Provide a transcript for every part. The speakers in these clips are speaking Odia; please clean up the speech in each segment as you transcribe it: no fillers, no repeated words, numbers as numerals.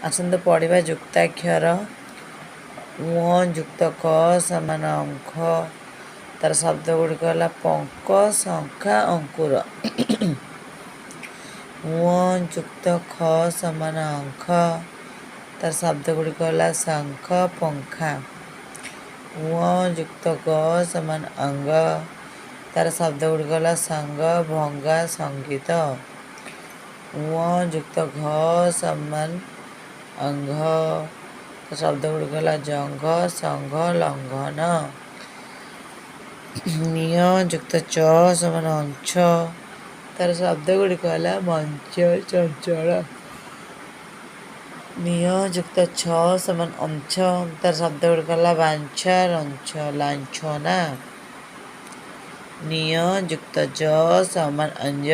ଆସନ୍ତୁ ପଢ଼ିବା ଯୁକ୍ତାକ୍ଷର। ଉଁ ଯୁକ୍ତ କ ସମାନ ଅଙ୍ଖ। ତାର ଶବ୍ଦ ଗୁଡ଼ିକ ହେଲା ପଙ୍କ, ଶଙ୍ଖା, ଅଙ୍କୁର। ଉଁ ଯୁକ୍ତ ଖ ସମାନ ଅଙ୍ଖ। ତାର ଶବ୍ଦ ଗୁଡ଼ିକ ହେଲା ଶଙ୍ଖ, ପଙ୍ଖା। ଉଁ ଯୁକ୍ତ ଗ ସମାନ ଅଙ୍ଗ। ତାର ଶବ୍ଦ ଗୁଡ଼ିକ ହେଲା ସଙ୍ଗ, ଭଙ୍ଗା, ସଙ୍ଗୀତ। ଉଁ ଯୁକ୍ତ ଘ ସମାନ ଅଙ୍ଘ। ଶବ୍ଦ ଗୁଡ଼ିକ ହେଲା ଜଙ୍ଘ, ସଂଘ, ଲଙ୍ଘନ। ନିୟ ଯୁକ୍ତ ଚ ସମାନ ଅଞ୍ଚ। ତାର ଶବ୍ଦ ଗୁଡ଼ିକ ହେଲା ମଞ୍ଚ, ଚଞ୍ଚଳ। ନିୟ ଯୁକ୍ତ ଛ ସମାନ ଅଂଛ। ତାର ଶବ୍ଦ ଗୁଡ଼ିକ ହେଲା ବାଞ୍ଛା, ରଞ୍ଛ, ଲାଞ୍ଛନା। ନିୟ ଯୁକ୍ତ ଜ ସମାନ ଅଞ୍ଜ।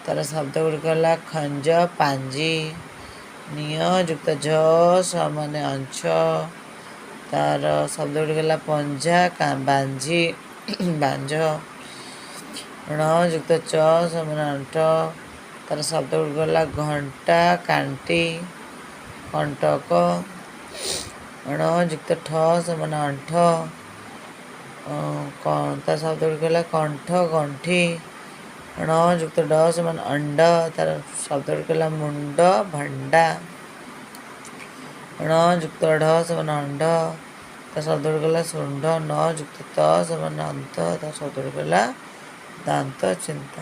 ତାର ଶବ୍ଦ ଗୁଡ଼ିକ ହେଲା ଖଞ୍ଜ, ପାଞ୍ଜି। ନିୟ ଯୁକ୍ତ ଝ ସମାନ ଅଂଛ। ତାର ଶବ୍ଦ ଗୁଡ଼ିକ ହେଲା ପଞ୍ଝା, ବାଞ୍ଝି, ବାଞ୍ଝ। ଣ ଯୁକ୍ତ ଚ ସମାନ ଅଣ୍ଟ। ତାର ଶବ୍ଦ ଗୁଡ଼ିକ ହେଲା ଘଣ୍ଟା, କାଣ୍ଟି, କଣ୍ଟକ। ଣ ଯୁକ୍ତ ଠ ସମାନ ଅଣ୍ଠ। ତାର ଶବ୍ଦ ଗୁଡ଼ିକ ହେଲା କଣ୍ଠ, ଗଣ୍ଠି। ଣ ଯୁକ୍ତ ଡ ସମାନ ଅଣ୍ଡ। ତାର ଶବ୍ଦ ଗୁଡ଼ିକ ହେଲା ମୁଣ୍ଡ, ଭଣ୍ଡା। ଣ ଯୁକ୍ତ ଢ ସମାନ ଅଣ୍ଢ। ତା ଶବ୍ଦ ଗୁଡ଼ିକ ହେଲା ଶୁଣ୍ଢ। ନ ଯୁକ୍ତ ତ ସମାନ ଅନ୍ତ। ତା ଶବ୍ଦ ଗୁଡ଼ିକ ହେଲା ଦାନ୍ତ, ଚିନ୍ତା।